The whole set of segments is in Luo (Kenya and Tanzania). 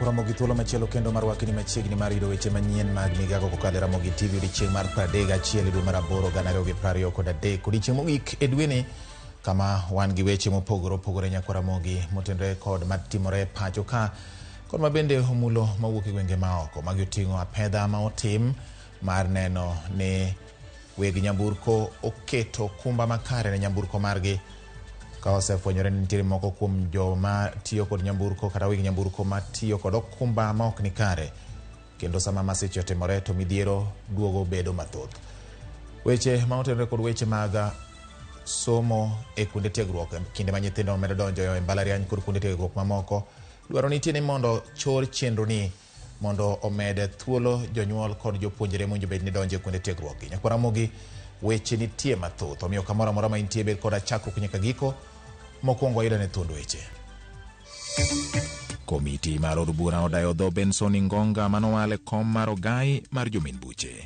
Ramogi thuolo machielo kendo mar wakni machiegni mar yudo weche manyien mag migago kokalo e Ramogi TV odiechieng' mar 31 dwe mar aboro 2023 odiechieng' mogik e dweni kama wan gi weche mopogore opogore nyakwa Ramogi motenore kod matimore e pacho ka kod mabende omulo mawuok e gwenge maoko. Magi oting'o apedha ma otim mar neno ni weg nyamburko oketo okumba makare ne nyamburko margi ka osefwenyore ni nitiere moko kuom joma tiyo kod nyamburko kata weg nyamburko matiyo kod okumba ma ok ni kare kendo sama masiche otimore to midhiero duogo bedo mathoth. Weche ma otenore kod weche mag somo e kuonde tiegruok kinde ma nyithindo medo donjo e mbalariany kod kuonde tiegruok mamoko dwaro nitie ni mondo chor chenro ni mondo omed thuolo jonyuol kod jopuonjre mowinjo bed ni donjo e kuonde tiegruok gi. Nyakwar Ramogi, weche nitie mathoth, omiyo kamoro amora ma intie bed koda chakruok nyaka giko. Mokwongo wayud ane thuond weche. Komiti mar od bura odayo dho Benson Ingonga manowal e kom mar ogai mar jomin buche.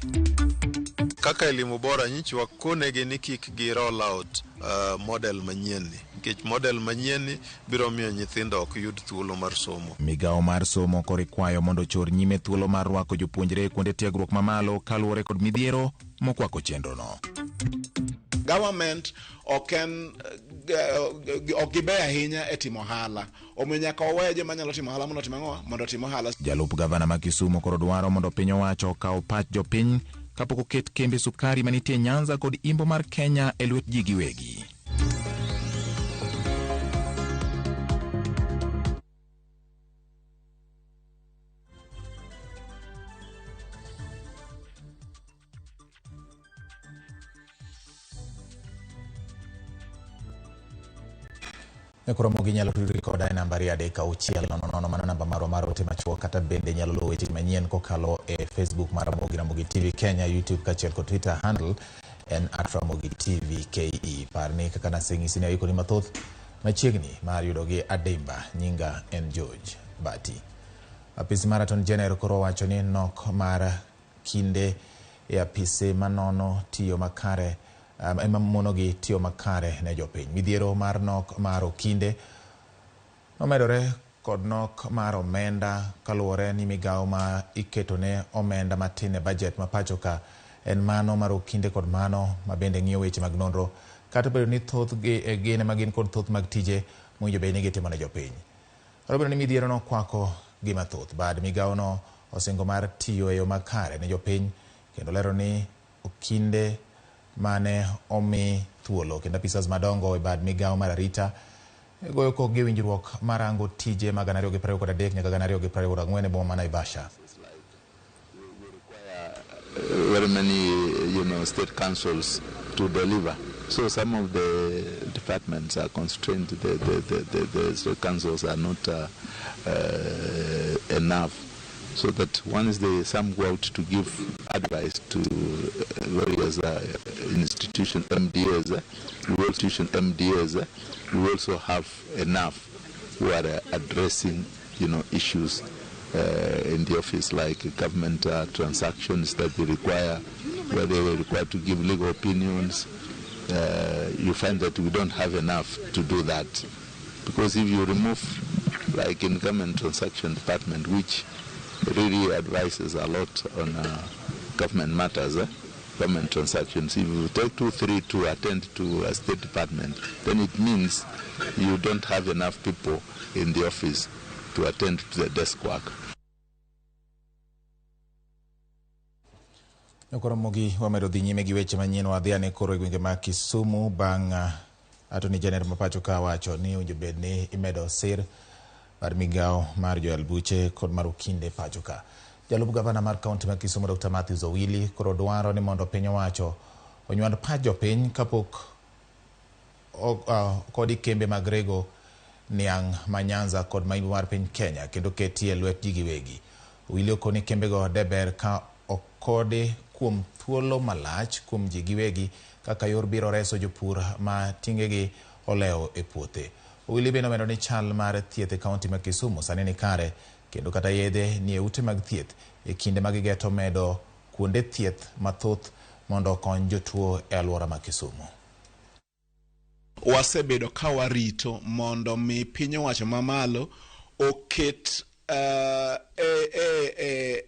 Kaka Elimu Bora nyicha wakonegi ni kik gi roll out model manyien ni nikech model manyien ni biro miyo nyithindo ok yud thuolo mar somo. Migawo mar somo koro ikwayo mondo ochor nyime thuolo mar rwako jopuonjre e kuonde tiegruok mamalo kaluwore kod midhiero mokwako chenrono. Government ok en ok gibeyo ahinya e timo ohala. Omiyo nyaka wawe joma nyalo timo ohala mondo otim ang'o? Mondo otim ohala. Jalup gavana ma Kisumu koro dwaro mondo piny owacho okaw pach jopiny kapok oket kembe sukari manitie Nyanza kod Imbo mar Kenya e lwet ji giwegi. Koro mogi nyalo tudri koda e nambari 3 6 0 0, mano namba marwa mar ote machuok, kata bende nyalo luwo weche manyien kokalo e Facebook mar Ramogi, Ramogi TV Kenya, YouTube kaachiel kod Twitter handle en @RamogiTVKE. Par ni kaka naseng'isi ni aikoni mathoth machiegni mar yudogi adimba. Nyinga en George Bati. Apis mar Attorney General koro owacho ni nok mar kinde e apise manono tiyo makare ema monogi tiyo makare ne jopiny. Midhiero mar nok mar okinde nomedore kod nok mar omenda kaluwore ni migawo ma iketone omenda matin e bajet ma pacho ka en mano mar okinde kod mano ma bende ng'iyo weche mag nonro kata obedo ni thothgi gin ema gin kod thoth mag tije mowinjo bed ni gitimo ne jopiny. Kata obedo ni midhiero no kwako gi mathoth, bad migawo no osingo mar tiyo e yo makare ne jopiny kendo lero ni okinde mane omi thuolo kendo apisas madongo e bad migawo mar arita goyo kok gi winjruok marango tije mag 2023 nyaka 2024 e boma ma Naivasha. Very many state councils to deliver. So some of the departments are constrained. The state councils are not enough. So that once they some go out to give advice to various institutions, MDAs, we institution MDAs, we also have enough who are addressing issues in the office like government transactions that they require, where they were required to give legal opinions. You find that we don't have enough to do that. Because if you remove, like in government transaction department, which really advises a lot on government matters, government transactions, if you take 2, 3 to attend to a state department, then it means you don't have enough people in the office to attend to the desk work. Koro mogi wamedo dhi nyime gi weche manyien. Wadhi ane koro e gwenge mag Kisumu bang' Attorney General ma pacho ka wacho ni owinjo bed ni imedo sir mar migawo mar joyal buche kod mar okinde pacho ka. Jalup gavana mar kaunti ma Kisumu Dr. Matthews Owili koro dwaro ni mondo piny owacho onywand pach jopiny kapok kodi kembe mag rego niang' ma Nyanza kod ma Imbo mar piny Kenya kendo ketie lwet ji giwegi. Owili okoni kembego deber ka okodi kuom thuolo malach kuom ji giwegi kaka yor biro reso jopur ma tingegi olewo e puothe. Owili bende omedo ni chal mar thieth e kaunti ma Kisumu sani ni kare kendo kata yedhe ni e ute mag thieth e kinde ma gigeto medo kuonde thieth mathoth mondo okony jotuo e alwora ma Kisumu. Wasebedo ka warito mondo mi piny owacho mamalo oket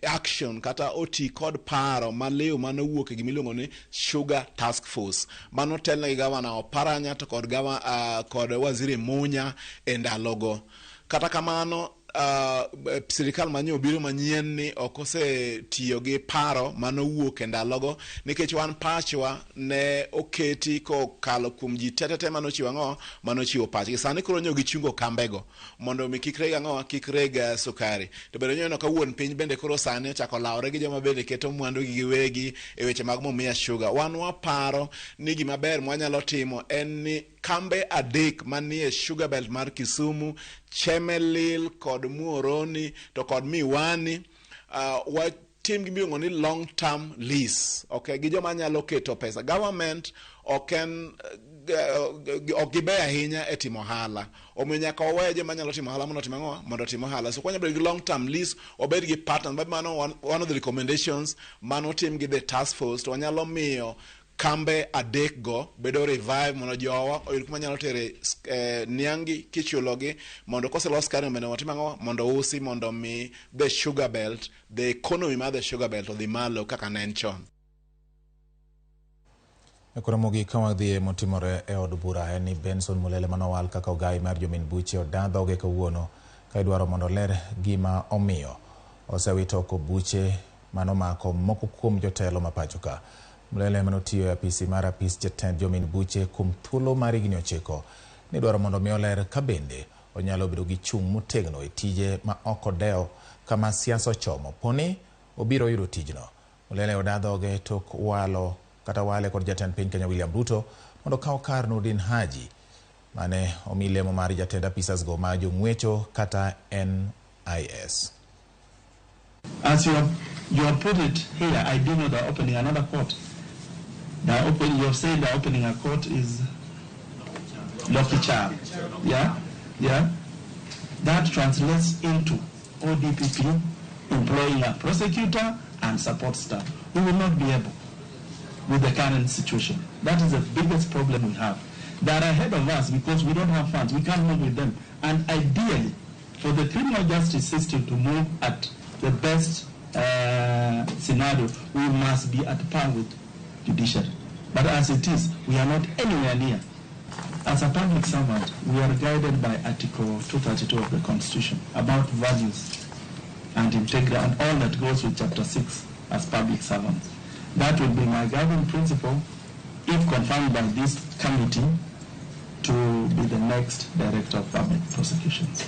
action kata oti kod paro maliw manowuok e gimiluongo ni Sugar Task Force manotelne gi gavana Oparanya to kod, kod waziri Munya e ndalogo. Kata kamano sirikal manye obiro manyien ni ok osetiyo gi paro manowuok e ndalogo nikech wan pachwa ne oketi kokalo kuom ji tetete manochiwo ang'o manochiwo pachgi. Sani koro nyo gichungo kambego mondo mi kik reg ang'o kik reg sukari. To bende nyo ka wuon piny bende koro sani ochako lawre gi joma bende keto mwandu gi giwegi e weche mag Mumia Sugar. Wan waparo ni gima ber mwanyalo timo en ni kambe adek manie Sugar Belt mar Kisumu, Chemelil kod Muhoroni to kod Miwani, watim gimiluongo ni long term lease, okay, gi joma nyalo keto pesa. Government ok en ok gibeyo ahinya e timo ohala, omiyo nyaka wawe joma nyalo timo ohala mondo otim ang'o mondo otim ohala. So kwanyalo bedo gi long term lease, wabed gi partners, mano one of the recommendations manotim gi the task force, to wanyalo miyo kambe adek go bedo revive mondo jowa oyud kuma nyalo tere niang' gi kichulogi mondo koselos kare bende watim ang'o mondo usi mondo mi the sugar belt, the economy mar the sugar belt odhi malo kaka ne en chon. Koro mogik ka wadhi e motimore e od bura en ni Benson Mulele manowal kaka ogai mar jomin buche oda dhoge kawuono ka idwaro mondo oler gima omiyo osewito oko buche manomako moko kuom jotelo ma pacho ka. Mulele manotiyo e apisi mar apis jatend jomin buche kuom thuolo mar higni 9 nidwaro mondo mi oler ka bende onyalo bedo gi chung' motegno e tije ma ok odewo kama siasa ochomo poni obiro yudo tijno. Mulele oda dhoge tok walo kata wale kod jatend piny Kenya William Ruto mondo okaw kar Nurdin Haji mane omi lemo mar jatend apisas go ma jong'wecho kata NIS. As you have put it here, I do know they're opening another court. You have said they're opening a court is Lokichar. Yeah? Yeah? That translates into ODPP employing a prosecutor and support staff. We will not be able with the current situation. That is the biggest problem we have. They are ahead of us because we don't have funds. We can't move with them. And ideally, for the criminal justice system to move at the best scenario, we must be at par with judiciary. But as it is, we are not anywhere near. As a public servant, we are guided by Article 232 of the Constitution about values and integrity and all that goes with Chapter 6 as public servants. That will be my guiding principle, if confirmed by this committee, to be the next Director of Public Prosecutions.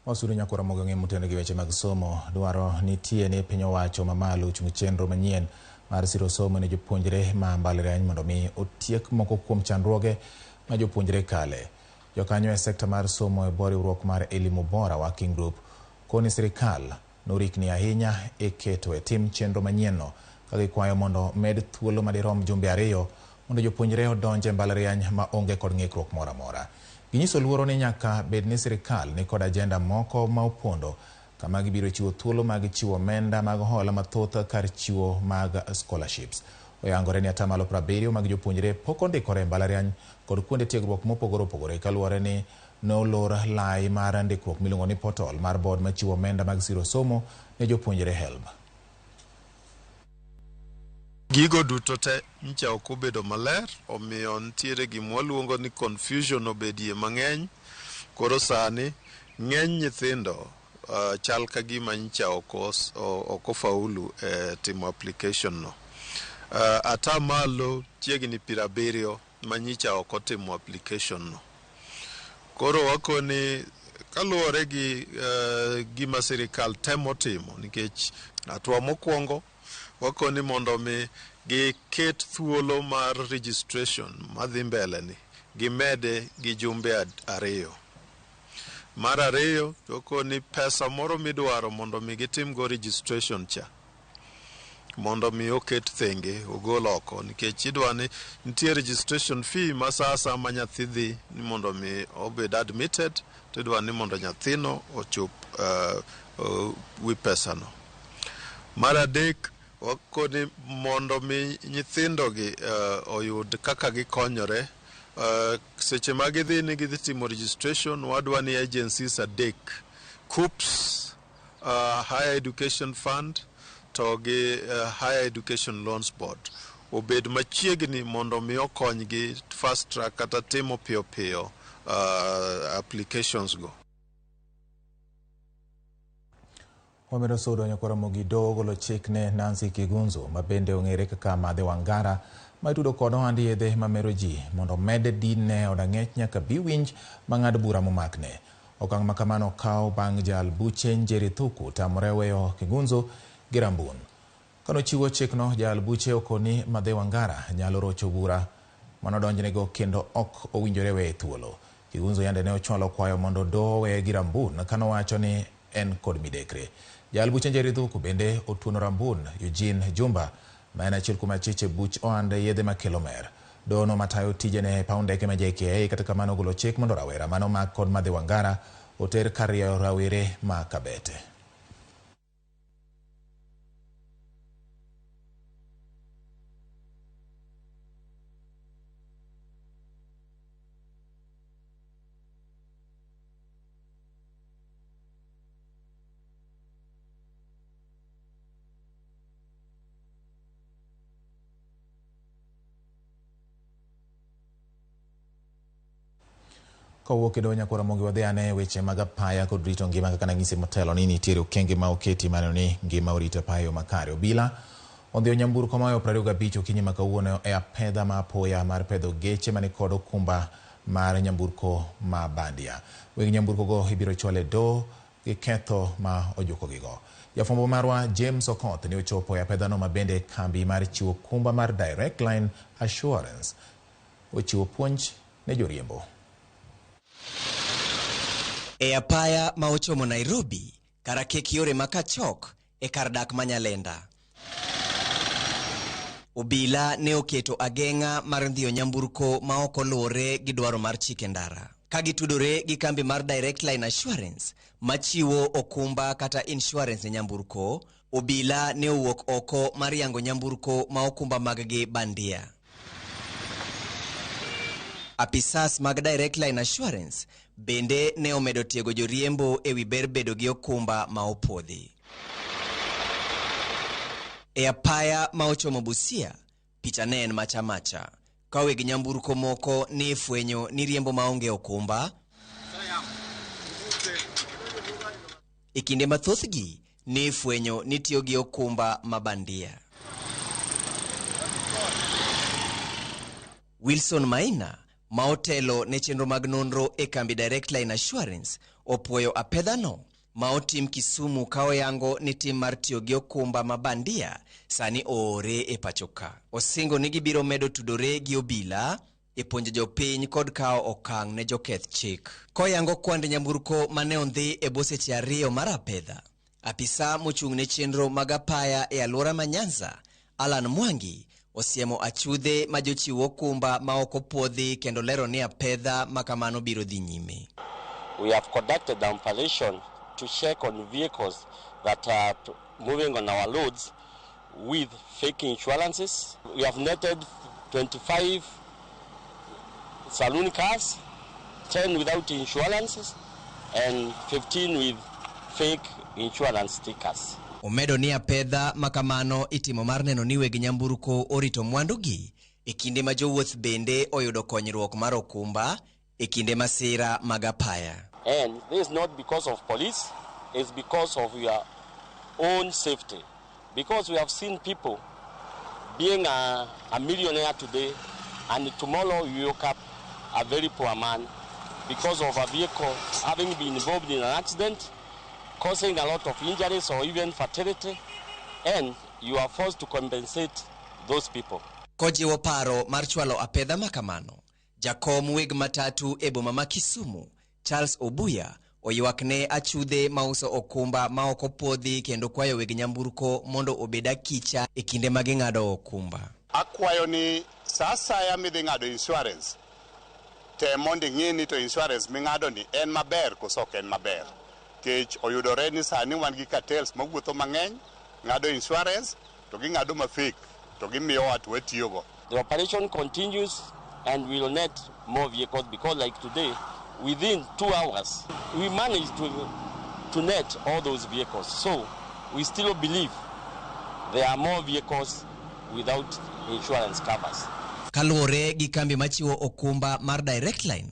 Wasuru nyakora mogo ng'e moteno gi weche mag somo dwaro nitie ni piny owacho mamalo ochung chenro manyien mar siro somo ne jopuonjre ma mbalariany mondo mi otiek moko kuom chandruoge ma jopuonjre kale. Jokanyo e sekta mar somo e bwo riwruok mar Elimu Bora Working Group koni sirikal norikni ahinya e keto e tim chenro manyienno ka gikwayo mondo med thuolo madirom jumbe 2 mondo jopuonjre odonj e mbalariany ma onge kod ng'ikruok moro amora. Ginyiso luoro ni nyaka bed ni sirikal ni kod ajenda moko ma opondo kama gibiro chiwo thuolo mag chiwo omenda mag hola mathoth kar chiwo mag scholarships. Oyangore ni 70% mag jopuonjre pok ondikore e mbalariany kod kuonde tiegruok mopogore opogore kaluwore ni nolor lai mar ndikruok miluongo ni portal mar board machiwo omenda mag siro somo ne jopuonjre HELB. Gigo duto te ncha ok obedo maler, omiyo nitiere gima waluongo ni confusion obedie mang'eny. Koro sani ng'eny nyithindo chal ka gima ncha ok ofaulu e timo application no. 70% manyicha ok otimo application no. Koro wakoni kaluwore gi gima sirikal temo timo nikech hatua mokwongo wakoni mondo mi giket thuolo mar registration madhi mbele ni gimede gi jumbe 2. Mar ariyo wakoni pesa moro midwaro mondo mi gitimgo registration cha mondo mi oket thenge ogol oko nikech idwa ni nitie registration fee ma sa asaya ma nyathi dhi ni mondo mi obed admitted to idwa ni mondo nyathino ochop wi pesano. Mar adek wakoni mondo mi nyithindogi oyud kaka gikonyore seche ma gidhi ni gidhi timo registration wadwa ni agencies 3 KUCCPS, Higher Education Fund to gi Higher Education Loans Board obed machiegni mondo mi okonygi fast track kata timo piyo piyo applications go. Wamedo sudo nyakwa Ramogi doho ogolo chik ne Nancy Kigunzo ma bende ong'ere kaka Madhe Wangara ma itudo kod ohand yedhe mamero ji mondo omed din ne od ang'ech nyaka bi winj mang'ad bura momakne. Okang' ma kamano okaw bang' jal buche Njeri Thuku tamore weyo Kigunzo gi Rambun. Kanochiwo chikno, jal buche okoni Madhe Wangara nyalo rocho bura manodonjnego kendo ok owinjore weye thuolo. Kigunzo yande ne ochwalo kwayo mondo doho weye gi Rambun kanowacho ni en kod midekre. Jal buche Njeri Thuku bende otuono Rambun Eugene Jumba ma en achiel kuom achiche buch ohand yedhe makelo mer. Doho no matayo tijene e paw ndeke ma JKIA kata kamano ogolo chik mondo rawera manomak kod Madhe Wangara oter kar rieyo rawere ma Kabete. Kowuok e doho nyakwa Ramogi wadhi ane weche mag apaya kod rito ngima kaka nanyisi motelo ni nitiere okenge ma oketi maneno ni ngima orito apaya e yo makare. Obila ondhiyo nyamburko maoyo 25 okinyi ma kawuono e apedha ma apoya mar pedho geche manikod okumba mar nyamburko ma bandia. Weg nyamburko go ibiro chwal e doho gi ketho ma ojukogigo. Jafwambo marwa James Okoth ne ochopo e apedhano ma bende kambi mar chiwo okumba mar Direct Line Assurance ochiwo puonj ne joriembo. E apaya ma ochomo Nairobi, kar akek yore ma Kachok e kar dak ma Nyalenda. Obila ne oketo ageng'a mar ndhiyo nyamburko ma ok oluwore gi dwaro mar chike ndara. Ka gitudore gi kambi mar Direct Line Assurance machiwo okumba kata insurance ne nyamburko, obila ne owuok oko mar yango nyamburko ma okumba mag-gi bandia. Apisas mag Direct Line Assurance bende ne omedo tiego joriembo ewi ber bedo gi okumba ma opuodhi. E apaya ma ochomo Busia, picha ne en macha macha. Ka weg nyamburko moko ne fwenyo ni riembo maonge okumba, e kinde mathothgi ne fwenyo ni tiyo gi okumba ma bandia. Wilson Maina ma otelo ne chenro mag nonro e kambi Direct Line Assurance opuoyo apedhano ma otim Kisumu ka oyango ni tim mar tiyo gi okumba ma bandia sani oore e pacho ka. Osingo ni gibiro medo tudore gi obila e puonjo jopiny kod kawo okang' ne joketh chik. Koyango kwand nyamburko mane ondhi e bwo seche 2 mar apedha, apisa mochung' ne chenro mag apaya e alwora ma Nyanza, Alan Mwangi, osiemo achudhe ma jochiw okumba ma ok opuodhi kendo lero ni apedha ma kamano biro dhi nyime. We have conducted an operation to check on vehicles that are moving on our roads with fake insurances. We have netted 25 saloon cars, 10 without insurances, and 15 with fake insurance stickers. Omedo ni apedha ma kamano itimo mar neno ni weg nyamburko orito mwandugi e kinde ma jowuoth bende oyudo konyruok mar okumba e kinde masira mag apaya. And this is not because of police, it's because of your own safety. Because we have seen people being a millionaire today, and tomorrow you wake up a very poor man because of a vehicle having been involved in an accident, causing a lot of injuries or even fatality, and you are forced to compensate those people. Kojiwo paro mar chwalo apedha makamano, jakom weg matatu e boma ma Kisumu, Charles Obuya, oywak ne achudhe mauso okumba ma ok opwodhi kendo kwayo weg nyamburko mondo obed akicha e kinde ma ging'ado okumba. Akwayo ni sa asaya midhi ng'ado insurance, tem mondo ing'i ni to insurance ming'ado ni en maber koso ok en maber. Kech oyudore ni sani wan gi cartels mawuotho mang'eny, ng'ado insurance to ging'ado ma fake to gimiyowa to watiyogo. The operation continues and we will net more vehicles because like today, within 2 hours, we managed to net all those vehicles. So we still believe there are more vehicles without insurance covers. Kaluwore gi kambi machiwo okumba mar Direct Line,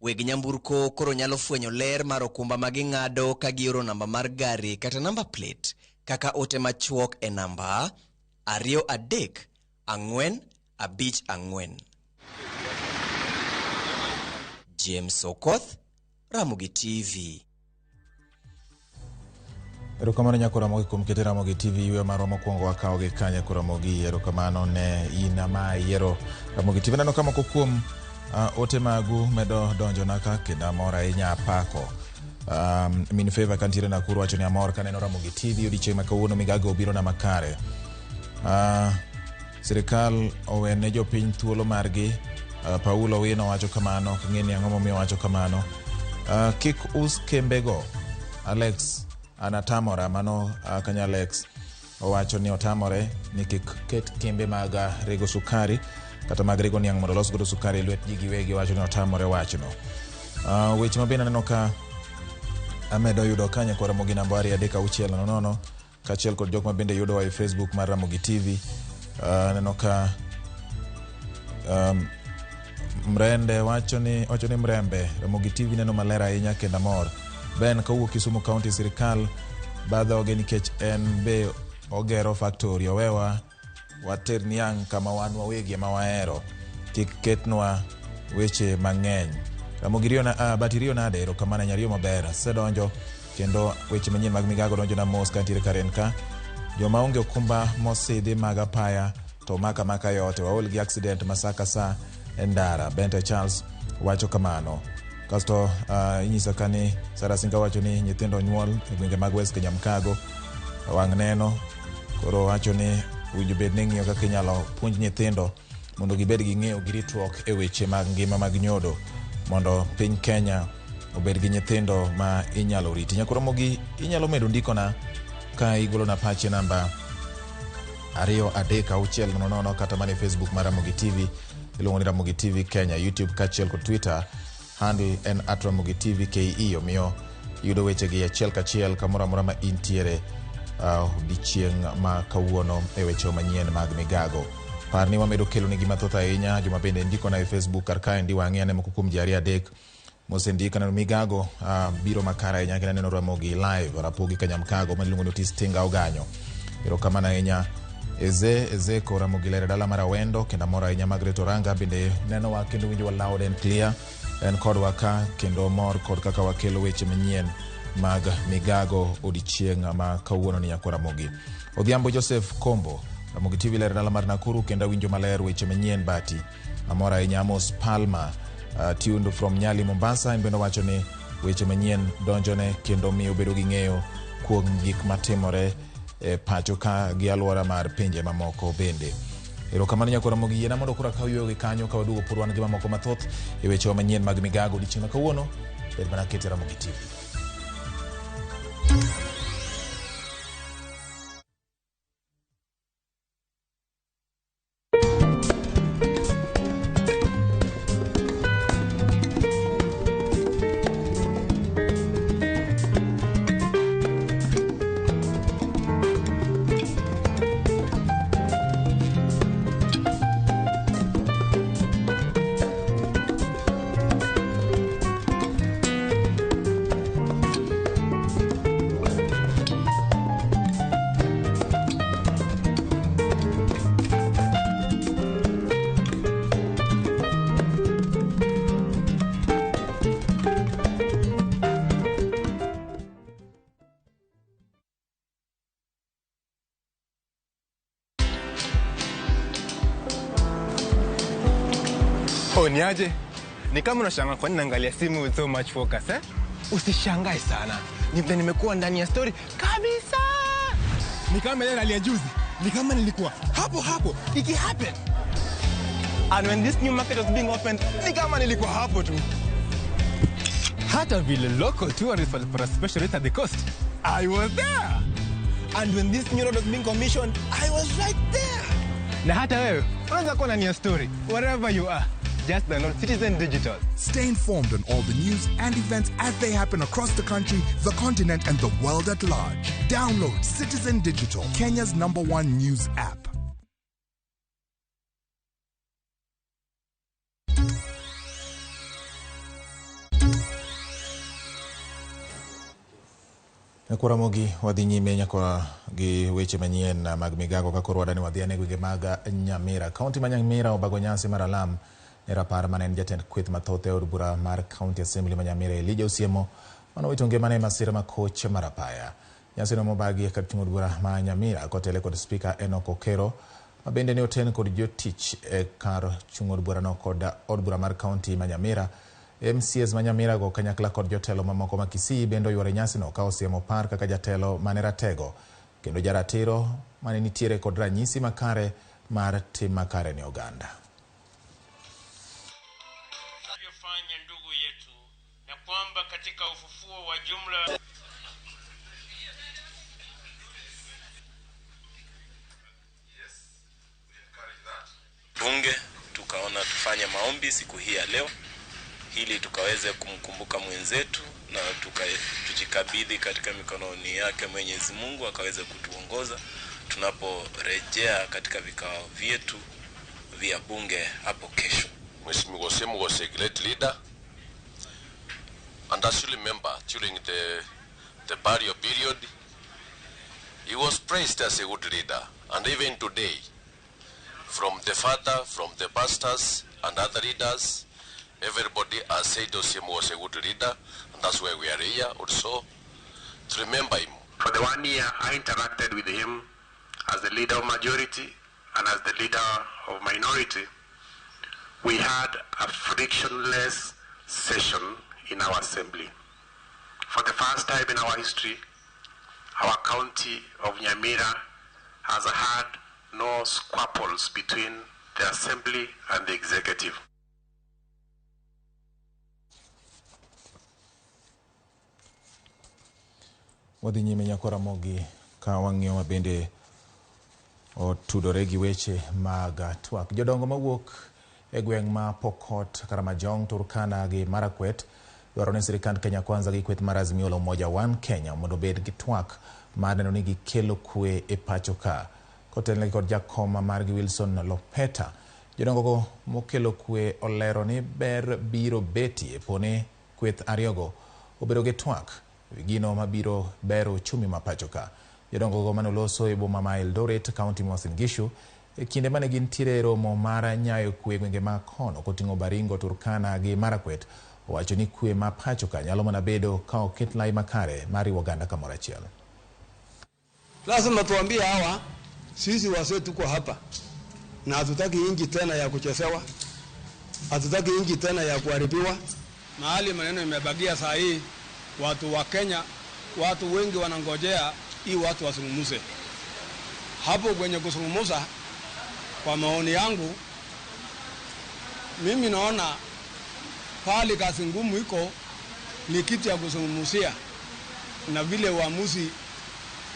weg nyamburko koro nyalo fwenyo ler mar okumba ma ging'ado ka gioro namba mar gari kata namba plate kaka ote machuok e namba 23454. James Okoth, Ramogi TV. Erokamano nyako Ramogi kuom kete Ramogi TV yweyo marwa mokwongo wakawo gi ka nyako Ramogi. Erokamano ne in ama iyiero Ramogi TV. Aneno ka moko kuom ote magu medo donjona ka kendo amor ahinya apako. Min Favor kantiere Nakuru wacho ni amor kaneno Ramogi TV odiochieng' ma kawuono migago obiro na makare. Sirikal owene jopiny thuolo margi. Paulo Owino wacho kamano, ok ang'e ni ang'o momiyo owacho kamano. Kik us kembego. Alex anatamora mano kanya Alex owacho ni otamore ni kik ket kembe mag rego sukari kata mag rego niang' mondo olos godo sukari e lwet ji giwegi, owacho ni otamore wachno. Weche mabende aneno ka amedo yudo ka nyakwa Ramogi namba 23600 kaachiel kod jok mabende yudowa e Facebook mar Ramogi TV. Aneno ka Mrende wacho ni Mrembe Ramogi TV neno maler ahinya kendo amor. Ben kawuok Kisumu County, sirikal badhoge nikech en be ogero factory, owewa water niang' kama wan wawegi ema wahero, kik ketnwa weche mang'eny. Ramogi riyo na, Bati riyo nade? Erokamano nyariyo maber. Asedonjo kendo weche manyien mag migago donjo na mos kantiere karen ka. Joma onge okumba mosidhi mag apaya to maka maka yote, waol gi accident ma sa ka sa e ndara. Bente Charles wacho kamano. Kasto inyisa ka ni Sarah Singa wacho ni nyithindo nyuol e gwenge mag West Kenya Mkago wang' neno, koro wacho ni winjo bed ni ng'iyo kaka inyalo puonj nyithindo mondo gibed gi ng'eyo gi ritruok e weche mag ngima mag nyodo mondo piny Kenya obed gi nyithindo ma inyalo riti. Nyakwa Ramogi inyalo medo ndikona ka igolona pache namba 23600 kata mana e Facebook mar Ramogi TV iluongo ni Ramogi TV Kenya, YouTube kaachiel kod Twitter handle en @Ramogi TV KE. Omiyo yudo wechegi achiel kachiel kamoro amora ma intiere odiochieng' ma kawuono e weche manyien mag migago. Par ni wamedo kelo negi mathoth ahinya joma bende ndikona e Facebook kar kaendi wang'e ane moko kuom ji 2 3 mosendika neno migago biro makare ahinya kendo aneno Ramogi live Rapogi Kanyamkago ma iluongo ni Otis Tinga Oganyo. Erokamano ahinya Eze Ezeko Ramogi ler e dala mar Awendo kendo amor ahinya Margaret Oranga bende nenowa kendo winjowa loud and clear en kodwa ka kendo mor kod kaka wakelo weche manyien mag migago odiochieng' ma kawuono ni nyakwa Ramogi. Odhiambo Joseph Kombo Ramogi TV ler e dala mar Nakuru kendo awinjo maler weche manyien Bati. Amor ahinya Amos Palma tuned from Nyali Mombasa en bende owacho ni weche manyien donjone kendo miyo bedo gi ng'eyo kuom gik matimore e pacho ka gi alwora mar pinje mamoko bende. Erokamano nyakwa Ramogi, yiena mondo koro akaw yweyo gi kanyo ka waduogo pod wan gi mamoko mathoth e wechewa manyien mag migago odiochieng' ma kawuono. Bed mana kete Ramogi TV. Oh, ni aje? Ni kama unashangaa kwa nini naangalia simu with so much focus, eh? Usishangae sana. Ni vile nimekuwa ndani ya story kabisa. Ni kama ile rally ya juzi. Ni kama nilikuwa hapo hapo iki happen. And when this new market was being opened, ni kama nilikuwa hapo tu. Hata vile local tourists walipata special rate at the coast, I was there. And when this new road was being commissioned, I was right there. Na hata wewe unaweza kuwa ndani ya story wherever you are. Just download Citizen Digital. Stay informed on all the news and events as they happen across the country, the continent, and the world at large. Download Citizen Digital, Kenya's #1 news app. Ramogi wadhi nyime nyaka gi weche manyien mag migago ka koro wadani wadhi ane gwenge mag Nyamira. Kaunti ma Nyamira obago nyasi mar alam ne rapar mane en jatend kweth mathoth e od bura mar County Assembly ma Nyamira Elijah Osiemo mane owito ngimane e masira ma koch mar apaya. Nyasino mobagi e kar chung' od bura ma Nyamira kotele kod Spika Enoch Okero ma bende ne oten kod jotich e kar chung' od burano kod od bura mar kaunti ma Nyamira. MCAs ma Nyamira go kanyakla kod jotelo mamoko ma Kisii bende oyuoro e nyasino ka osiemo par kaka jatelo mane ratego kendo jaratiro mane nitiere kod ranyisi makare mar tim makare ne oganda. Fanya ndugu yetu na kwamba katika ufufuo wa jumla bunge tukaona tufanye maombi siku hii ya leo ili tukaweze kumkumbuka mwenzetu na tujikabidhi katika mikononi yake Mwenyezi Mungu akaweze kutuongoza tunaporejea katika vikao vyetu vya bunge hapo kesho. Mheshimiwa Osiemo was a great leader, and as you remember, during the burial period, he was praised as a good leader, and even today, from the father, from the pastors and other leaders, everybody has said Osiemo was a good leader, and that's why we are here also to remember him. For the 1 year, I interacted with him as the leader of majority and as the leader of minority. We had a frictionless session in our assembly. For the first time in our history, our county of Nyamira has had no squabbles between the assembly and the executive. Wadhi nyime nyako Ramogi ka wang'iyo mabende otudore gi weche mag twak. Jodongo mawuok e gweng' ma Pokot, Karamojong, Turkana gi Marakwet dwaro ni sirikand Kenya Kwanza gi kweth mar Azimio la Umoja One Kenya mondo obed gi twak mar neno ni gikelo kwe e pacho ka. Kotelnegi kod jakom margi Wilson Lopeta, jodongogo mokelo kwe olero ni ber biro betie poni kweth ariyogo obedo gi twak gino mabiro bero uchumi ma pacho ka. Jodongogo manoloso e boma ma Eldoret, kaunti ma Uasin Gishu, e kinde mane gintiere e romo mar nyayo kwe gwenge ma kono koting'o Baringo, Turkana gi Marakwet, owacho ni kwe ma pacho ka nyalo mana bedo ka oket lai makare mar riwo oganda kamoro achiel. Lazima tuambie hawa, sisi wazee tuko hapa na hatutaki inji tena ya kuchezewa, hatutaki inji tena ya kuharibiwa. Mahali maneno imebagia saa hii, watu wa Kenya, watu wengi wanangojea hii watu wasungumuze. Hapo kwenye kusungumuza, kwa maoni yangu, mimi naona pali kazi ngumu iko ni kitu ya kusungumuzia na vile uamuzi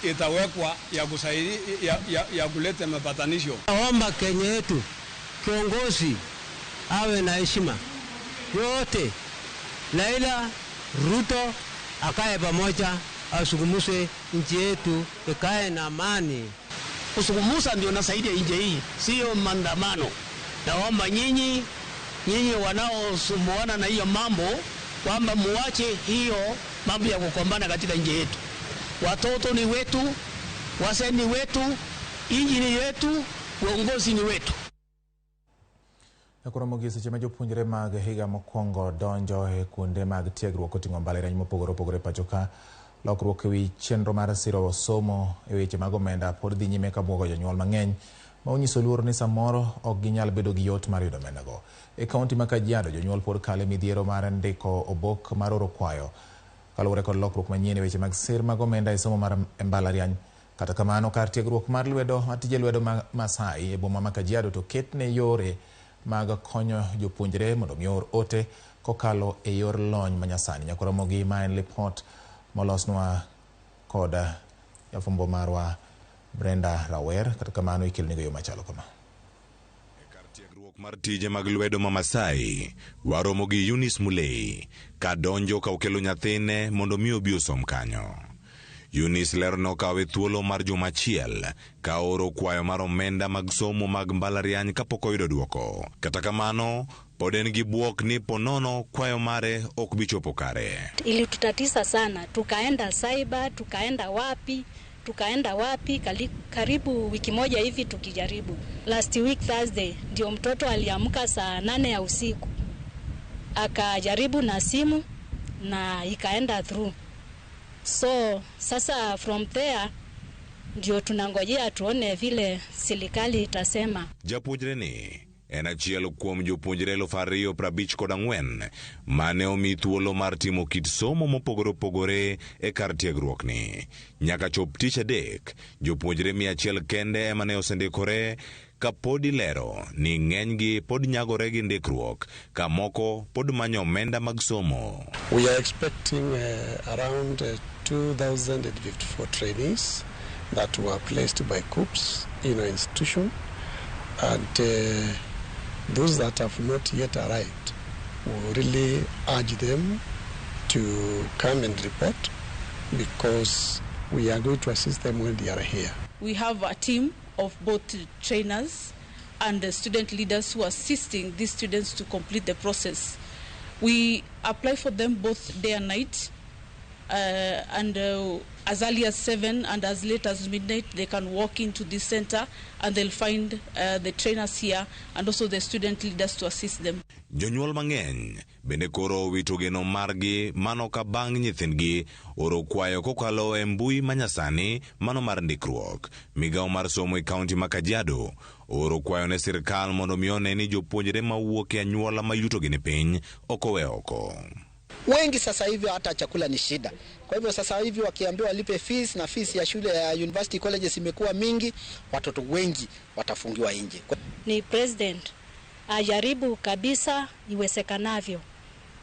itawekwa ya kusaidia ya kuleta mapatanisho. Naomba Kenya yetu kiongozi awe na heshima yote. Raila Ruto akae pamoja, asungumuse nchi yetu ikae na amani. Kusungumusa ndio nasaidia nchi hii, sio maandamano. Naomba nyinyi wanaosumbuana na hiyo mambo kwamba muache hiyo mambo ya kukombana katika nchi yetu. Watoto ni wetu, wazee ni wetu, nchi ni yetu, uongozi ni wetu. Nakoromo gi seche ma jopuonjre mag higa mokwongo donjo e kuonde mag tiegruok koting'o mbalariany mopogore opogore pacho ka, lokruok ewi chenro mar siro somo e weche mag omenda pod dhi nyime ka buogo jonyuol mang'eny ma onyiso luor ni samoro ok ginyal bedo gi yot mar yudo omendago. E kaunti ma Kajiado, jonyuol pod kale midhiero mar ndiko obok mar oro kwayo kaluwore kod lokruok manyien e weche mag sir mag omenda e somo mar mbalariany. Kata kamano, kar tiegruok mar lwedo tije lwedo ma Masai e boma ma Kajiado to ketne yore mag konyo jopuonjre mondo mi oor ote kokalo e yor lony manyasani. Nyakoromogi ma en lipot molosnwa kod jafwambo marwa Brenda Rawer. Kata kamano ikelonigo yo machalo kama. Tiegruok mar tije mag lwedo ma Masai waromo gi Eunice Mulei ka donjo ka okelo nyathine mondo mi obi osom kanyo. Eunice lero nokawe thuolo mar juma achiel ka oro kwayo mar omenda mag somo mag mbalariany kapok oyudo duoko. Kata kamano, pod en gi bwok ni ponono kwayo mare ok bi chopo kare. Ilitutatiza sana, tukaenda cyber, tukaenda wapi, karibu wiki moja hivi tukijaribu. Last week Thursday ndio mtoto aliamka saa 8 ya usiku akajaribu na simu na ikaenda through. So sasa from there ndio tunangojea tuone vile serikali itasema. Japuonjre ni en achiel kuom jopuonjre 2054 mane omi thuolo mar timo kit somo mopogore opogore e kar tiegruokni. Nyaka chop tich adek, jopuonjre 100 kende ema ne osendikore ka pod ilero ni ng'enygi pod nyagore gi ndikruok ka moko pod manyo omenda mag somo. We are expecting around 2,054 trainees that were placed by COOPs in our institution, and those that have not yet arrived, we really urge them to come and report, because we are going to assist them when they are here. We have a team of both trainers and the student leaders who are assisting these students to complete the process. We apply for them both day and night, and as early as 7 and as late as midnight, they can walk into this center and they'll find the trainers here and also the student leaders to assist them. Jonyuol mang'eny bende koro owito geno margi mano ka bang' nyithindgi oro kwayo kokalo e mbui manyasani mano mar ndikruok. Migawo mar somo e kaunti ma Kajiado oro kwayo ne sirkal mondo mi one ni jopuonjre mawuok e anyuola ma yutogi ni piny ok owe oko. Wengi sasa hivi hata chakula ni shida. Kwa hivyo sasa hivi wakiambiwa walipe fees, na fees ya shule ya university colleges imekuwa mingi, watoto wengi watafungiwa nje. Ni president ajaribu kabisa iwezekanavyo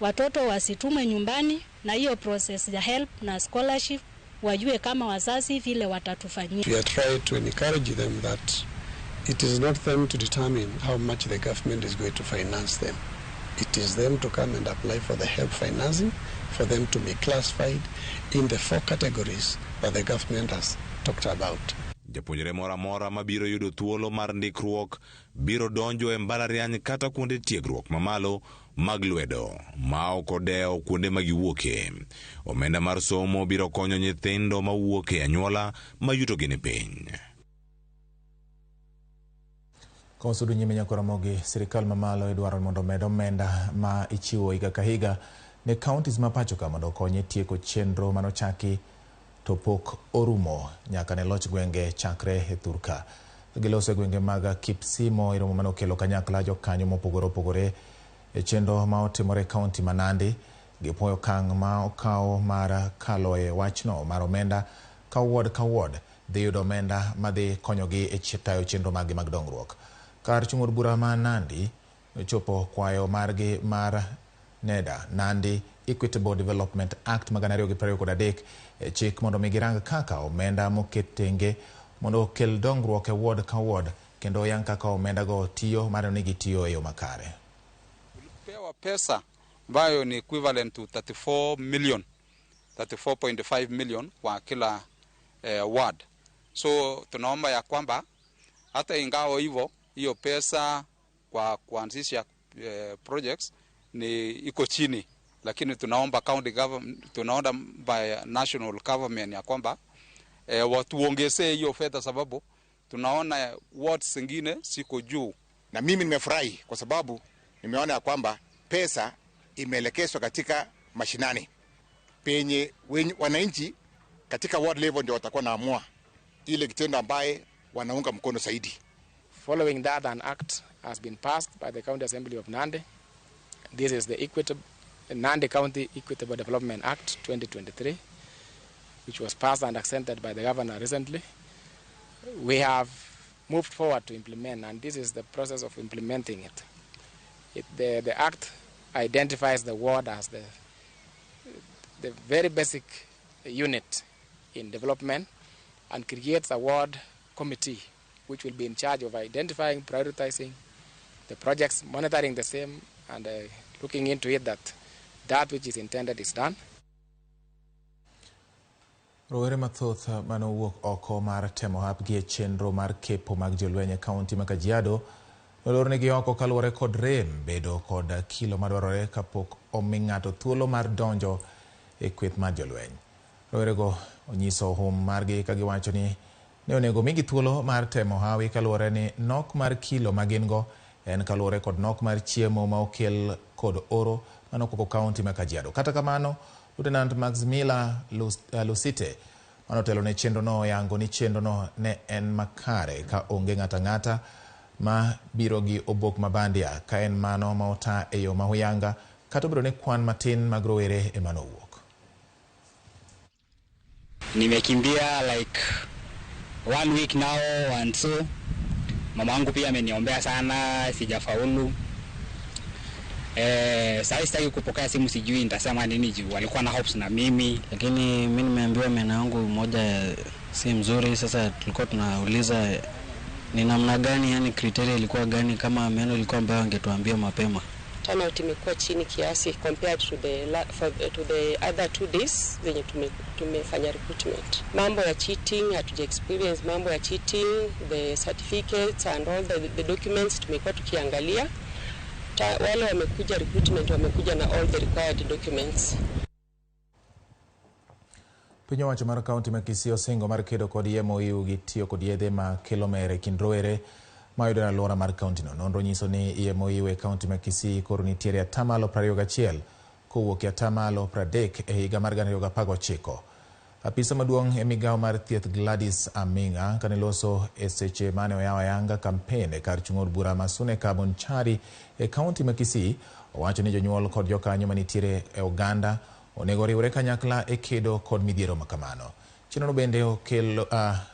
watoto wasitume nyumbani, na hiyo process ya help na scholarship wajue kama wazazi vile watatufanyia. We are trying to encourage them that it is not them to determine how much the government is going to finance them. It is them to come and apply for the help financing, for them to be classified in the 4 categories that the government has talked about. Japuonjre moro amora mabiro yudo thuolo mar ndikruok biro donjo e mbalariany kata kuonde tiegruok mamalo mag lwedo ma ok odewo kuonde ma giwuoke. Omenda mar somo biro konyo nyithindo mawuok e anyuola ma yutogi ni piny. Kosudu nyime Nyakoromogi, sirikal mamalo idwaro mondo omed omenda ma ichiwo higa ka higa ne counties ma pacho ka mondo okonye tieko chenro manochaki to pok orumo nyaka ne loch gwenge chakre e thurka. Giloso e gwenge mag Kipsimo e romo manokelo kanyakla jokanyo mopogore opogore e chenro ma otimore e kaunti ma Nandi. Gipuoyo okang' ma okaw mar kalo e wachno mar omenda ka ward ka ward dhi yudo omenda madhi konyogi e tayo chenro maggi mag dongruok. Kar chung' od bura ma Nandi ochopo kwayo margi mar NEDA, Nandi Equitable Development Act 2023 e chik mondo mi girang kaka omenda moket tenge mondo okel dongruok e ward ka ward kendo oyang kaka omenda go tiyo mar ni gitiyo e yo makare. Pewa pesa ambayo ni equivalent to 34 million, 34.5 million kwa kila ward. So tunaomba ya kwamba hata ingawa hivyo hiyo pesa kwa kuanzisha projects ni iko chini, lakini tunaomba county government, tunaomba by national government ya kwamba watuongezee hiyo fedha, sababu tunaona wards zingine siko juu. Na mimi nimefurahi kwa sababu nimeona ya kwamba pesa imeelekezwa katika mashinani penye wananchi katika ward level ndio watakuwa naamua ile kitendo ambaye wanaunga mkono zaidi. Following that, an act has been passed by the County Assembly of Nandi. This is the Nandi County Equitable Development Act 2023, which was passed and accepted by the governor recently. We have moved forward to implement, and this is the process of implementing it. The act identifies the ward as the very basic unit in development and creates a ward committee which will be in charge of identifying, prioritizing the projects, monitoring the same, and looking into it that which is intended is done. Rowere mathoth manowuok oko mar temo hapgi e chenro mar kepo mag jolweny e kaunti ma Kajiado nolornegi oko kaluwore kod rem bedo kod kilo madwarore kapok omi ng'ato thuolo mar donjo e kweth mar jolweny. Rowerego onyiso hum margi ka giwacho ni ne onego migi thuolo mar temo hawi kaluwore ni nok mar kilo ma gin go en kaluwore kod nok mar chiemo ma okel kod oro manokwako kaunti ma Kajiado. Kata kamano, Lieutenant Maximila Lusite manotelo ne chenrono oyango ni chenrono ne en makare ka onge ng'ato ang'ata ma biro gi obok mabandia ka en mano ma ota e yo ma huyanga kata obedo ni kwan matin mag rowere ema nowuok. Nimekimbia like 1 week now and so mama wangu pia ameniombea sana, sijafaulu. Sasa sitaki kupokea simu, sijui nitasema nini juu walikuwa na hopes na mimi, lakini mimi nimeambiwa meno yangu moja si mzuri. Sasa tulikuwa tunauliza ni namna gani, yani criteria ilikuwa gani, kama meno ilikuwa ambayo angetuambia mapema. Turnout imekuwa chini kiasi compared to the other 2 days zenye tumefanya recruitment. Mambo ya cheating, hatuja experience mambo ya cheating, the certificates and all the documents tumekuwa tukiangalia. Wale wamekuja recruitment wamekuja na all the required documents. Piny owacho mar kaunti ma Kisii osingo mar kedo kod MOU gi tiyo kod yedhe ma kelo mer e kind rowere mayudore e alwora mar kaunti no. Nonro nyiso ni MOU e kaunti ma Kisii koro nitiere 21% kowuok e 30% e higa mar 2019. Apisa maduong' e migawo mar thieth Gladys Aminga kane loso e seche mane oyawo ayanga kampen e kar chung' od bura ma Suneka Bonchari e kaunti ma Kisii owacho ni jonyuol kod jokanyo manitiere e oganda onego riwre kanyakla e kedo kod midhiero makamano. Chenrono bende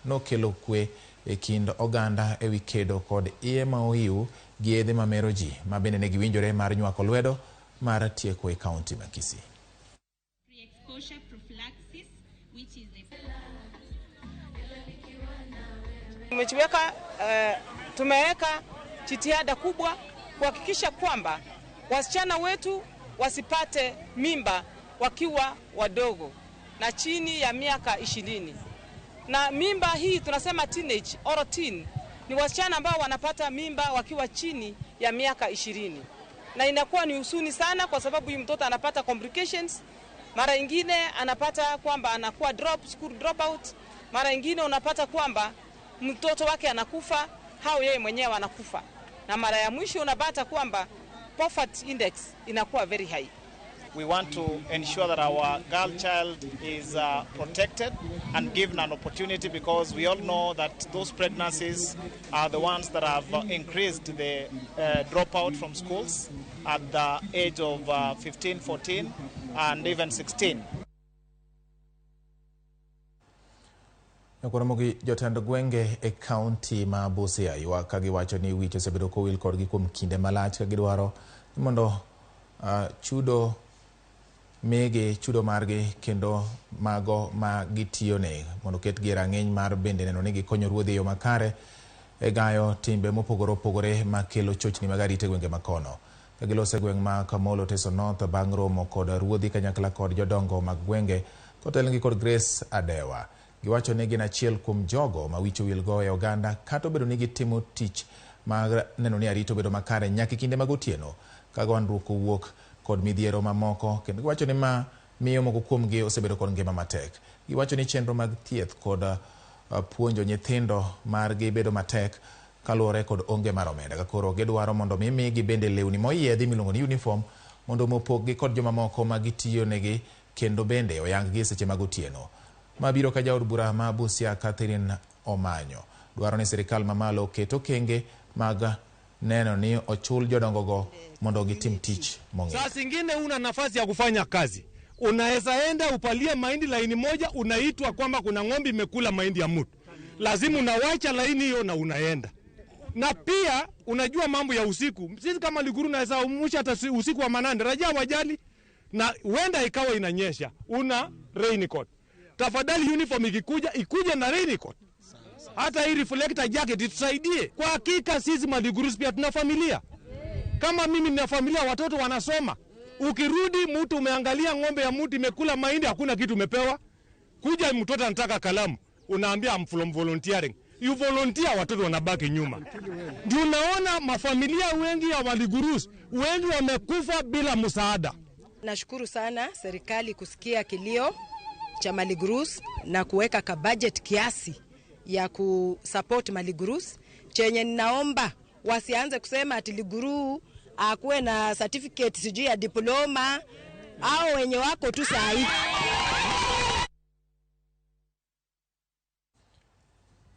nokelo kwe e kind oganda ewi kedo kod iye ma ohiu gi yedhe mamero ji ma bende ne giwinjore mar nywako lwedo mar tieko e kaunti ma Kisii. Tumeweka jitihada kubwa kuhakikisha kwamba wasichana wetu wasipate mimba wakiwa wadogo na chini ya miaka 20. Na mimba hii tunasema teenage or teen ni wasichana ambao wanapata mimba wakiwa chini ya miaka 20. Na inakuwa ni husuni sana kwa sababu huyu mtoto anapata complications. Mara nyingine anapata kwamba anakuwa school dropout. Mara nyingine unapata kwamba mtoto wake anakufa au yeye mwenyewe anakufa. Na mara ya mwisho unapata kwamba poverty index inakuwa very high. We want to ensure that our girl child is protected and given an opportunity, because we all know that those pregnancies are the ones that have increased the dropout from schools at the age of 15, 14 and even 16. Nyakwaramogi jotend gwenge e kaunti ma Busia ywak ka giwacho ni wich osebedo kowil kodgi kuom kinde malach ka gidwaro ni mondo chudo migi chudo margi kendo mago ma gitiyone mondo ketgi e rang'iny mar bende neno ni gikonyo ruodhi e yo makare e gayo timbe mopogore opogore makelo chochni mag arita e gwenge makono. Ka giloso e gweng' ma Kamolo Teso North bang' romo kod ruodhi kanyakla kod jodongo mag gwenge kotelnegi kod Grace Adewa. Giwacho ni gin achiel kuom jogo ma wich owil go e oganda kata obedo ni gitimo tich mar neno ni arita obedo makare nyaka e kinde mag otieno ka gwandruok owuok kod midhiero mamoko, kendo giwacho ni ma miyo moko kuomgi osebedo kod ngima matek. Giwacho ni chenro mag thieth kod puonjo nyithindo margi bedo matek kaluwore kod onge mar omenda, ka koro gidwaro mondo mi migi bende lewni moyiedhi miluongo ni uniform mondo mopoggi kod jomamoko ma gitiyonegi kendo bende oyang-gi e seche mag otieno. Mabiro ka jaod bura ma Busia Catherine Omanyo dwaro ni sirikal mamalo oket okenge mag neno ni ochul jodongogo mondo gitim tich mong'ith. Saa zingine una nafasi ya kufanya kazi, unaweza enda upalie mahindi laini moja, unaitwa kwamba kuna ng'ombe imekula mahindi ya mtu, lazima unawacha laini hiyo na unaenda. Na pia unajua mambo ya usiku, sisi kama Liguru naweza umusha hata usiku wa manane, raia wajali, na huenda ikawa inanyesha, una raincoat. Tafadhali uniform ikikuja ikuje na raincoat, hata hii reflector jacket itusaidie. Kwa hakika sisi Maligurus pia tuna familia. Kama mimi nina familia, watoto wanasoma. Ukirudi mtu umeangalia ng'ombe ya mtu imekula mahindi, hakuna kitu umepewa. Kuja mtoto anataka kalamu, unaambia I'm from volunteering. You volunteer, watoto wanabaki nyuma. Ndio unaona mafamilia wengi ya Waligurus wengi wamekufa bila msaada. Nashukuru sana serikali kusikia kilio cha Maligurus na kuweka ka budget kiasi ya kusupport Maligurus. Chenye ninaomba wasianze kusema ati Liguru akuwe na certificate sijui ya diploma au wenye wako tu saa hii.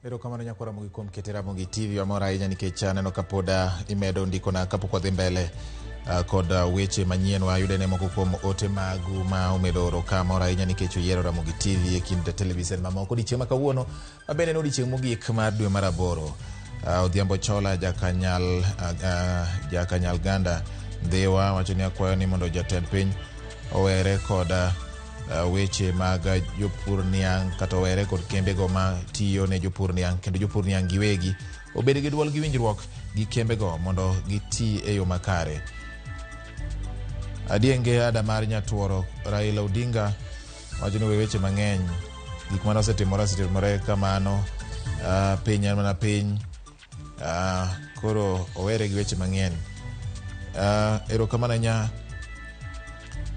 Erokamano nyakwa Ramogi kuom kete Ramogi TV. Wamor ahinya nikech aneno ka pod imedo ndikona kapok wadhi mbele kod weche manyien. Wayude ne moko kuom ote magu ma umedo oro ka. Mor ahinya nikech uyiero Ramogi TV e kind televisen mamoko odiechieng' ma kawuono ma bende en odiechieng' mogik mar dwe mar aboro. Odhiambo Chola Jakanyal Ganda Ndhiwa wacho ni akwayo ni mondo jatend piny owere kod weche mag jopur niang' kata owere kod kembego ma tiyo ne jopur niang' kendo jopur niang' giwegi obed gi duol gi winjruok gi kembego mondo giti e yo makare. Adienge Ada mar Nyatuoro Raila Odinga wacho ni we weche mang'eny, gik mane osetimore osetimore kamano, piny en mana piny, koro owere gi weche mang'eny. Erokamano ahinya.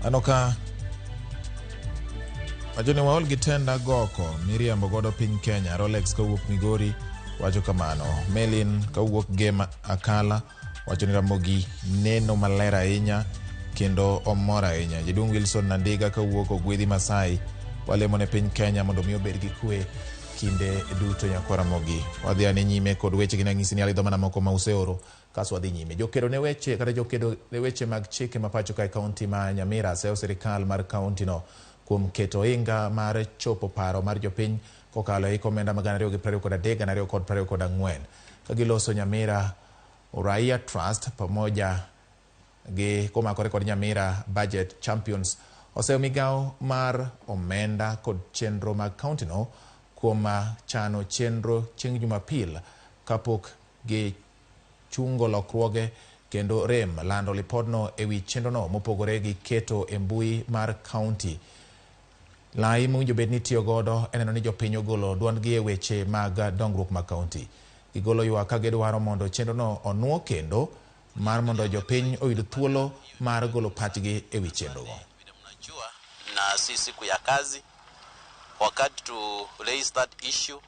Aneno ka wacho ni waol gi tenda goko miriambo godo piny Kenya. Rolex kawuok Migori wacho kamano. Melin kawuok Gem Akala wacho ni Ramogi neno maler ahinya kendo omor ahinya. Jaduong' Wilson Nandiga kawuok Ogwedhi Masai walemo ne piny Kenya mondo mi obed gi kwe kinde duto nyakwa Ramogi. Wadhi ane nyime kod weche gi nang'isi ni alidho mana moko ma useoro kaso wadhi nyime. Jokedo ne weche kata jokedo ne weche mag chike ma pacho kae kaunti ma Nyamira seyo sirikal mar kaunti no kuom keto ohinga mar chopo paro mar jopiny kokalo e hik omenda mag 2023 2024 ka giloso Nyamira Uraia Trust pamoja gi komakore kod Nyamira Budget Champions oseyo migawo mar omenda kod chenro mag kaunti no kuom chano chenro chieng' Jumapil kapok gichungo lokruoge kendo rem lando lipodno ewi chenrono mopogore gi keto e mbui mar kaunti. Lai mowinjo bed ni itiyo godo e neno ni jopiny ogolo duondgi e weche mag dongruok mag kaunti. Gigolo ywak ka gidwaro mondo chenrono onuo kendo mar mondo jopiny oyud thuolo mar golo pachgi ewi chenrogo. Na si siku ya kazi, wakati to raise that issue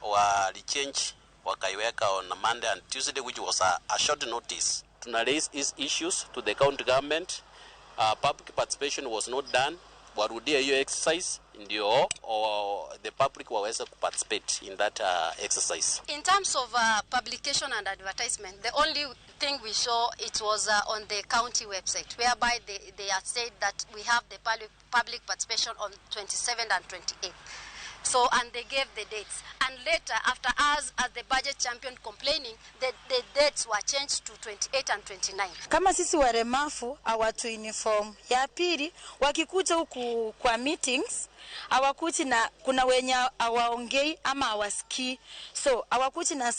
walichange wakaiweka on Monday and Tuesday, which was a short notice. Tuna raise these issues to the county government. Public participation was not done. Warudie hiyo exercise ndio the public waweze kuparticipate in that exercise. In terms of publication and advertisement, the only thing we saw, it was on the county website, whereby they had said that we have the public participation on 27th and 28th. So, and they gave the dates. And later, after us, as the budget champion complaining, the dates were changed to 28 and 29. Kama sisi waremafu hawatu uniform. Ya pili, wakikuja huku kwa meetings, hawakuji na kuna wenye hawaongei ama hawasikii. So, hawakuji na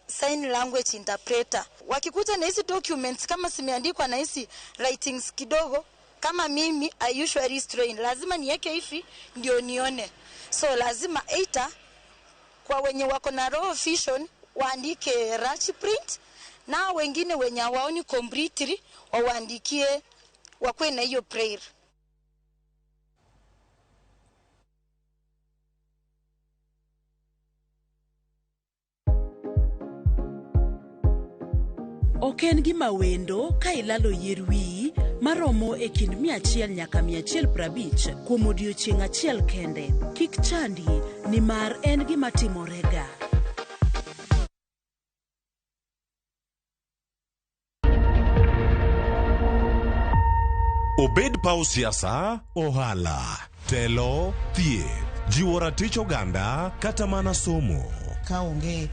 sign language interpreter. Wakikuja na hizi documents kama zimeandikwa na hizi writings kidogo, kama mimi I usually strain, lazima niweke hivi ndio nione. So lazima either kwa wenye wako na low vision waandike large print, na wengine wenye hawaoni completely waandikie, wakuwe na hiyo prayer. Ok en gima wendo ka ilalo yier wiyi maromo e kind 100 nyaka 150 kuom odiechieng' achiel kende. Kik chandi nimar en gima timorega. Obed paw siasa, ohala, telo, thieth, jiwo ratich oganda kata mana somo. Ka onge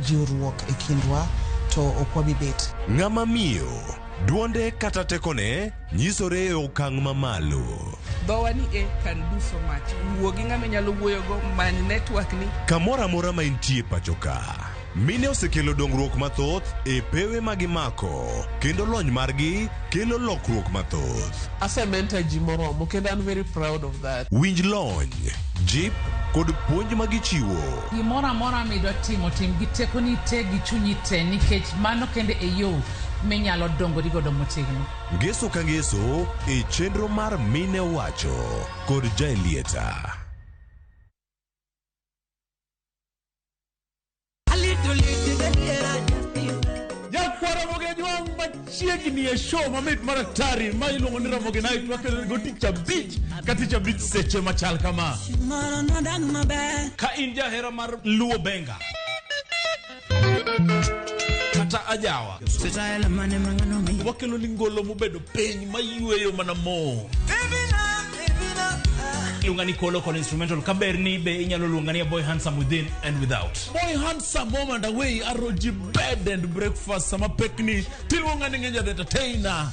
jiwruok e kindwa to ok wabi bet. Ng'ama miyo, duonde kata tekone nyisore e okang' mamalo. Dhowa ni e can do so much. Wuo gi ng'ama inyalo wuoyogo, many network ni. Kamoro amora ma intie pacho ka, mine osekelo dongruok mathoth e pewe ma gimako kendo lony margi kelo lokruok mathoth. Asementor ji moromo kendo an very proud of that. Winj lony, jip kod puonj ma gichiwo. Gimoro amora midwa timo, tim gi tekoni te gi chunyi te, nikech mano kende e yo minyalo dongori godo motegno. Ngeso ka ngeso e chenro mar Mine Owacho kod Jaelieta. Nyakwara Ramogi machiegni e show mamit mar atari ma iluongo ni Ramogi Night wakelo go tich abich ka tich abich seche machal kama. Ka in jahera mar Luo Benga kata ajawa, wakelo ni ngolo mobedo piny mayweyo mana mo. Iluonga ni Kolo kod instrumental kaber ni be inyalo luonga ni a boy handsome within and without. Boy handsome home and away aroji bed and breakfast sama pekni tiluonga ni Ngeja the entertainer.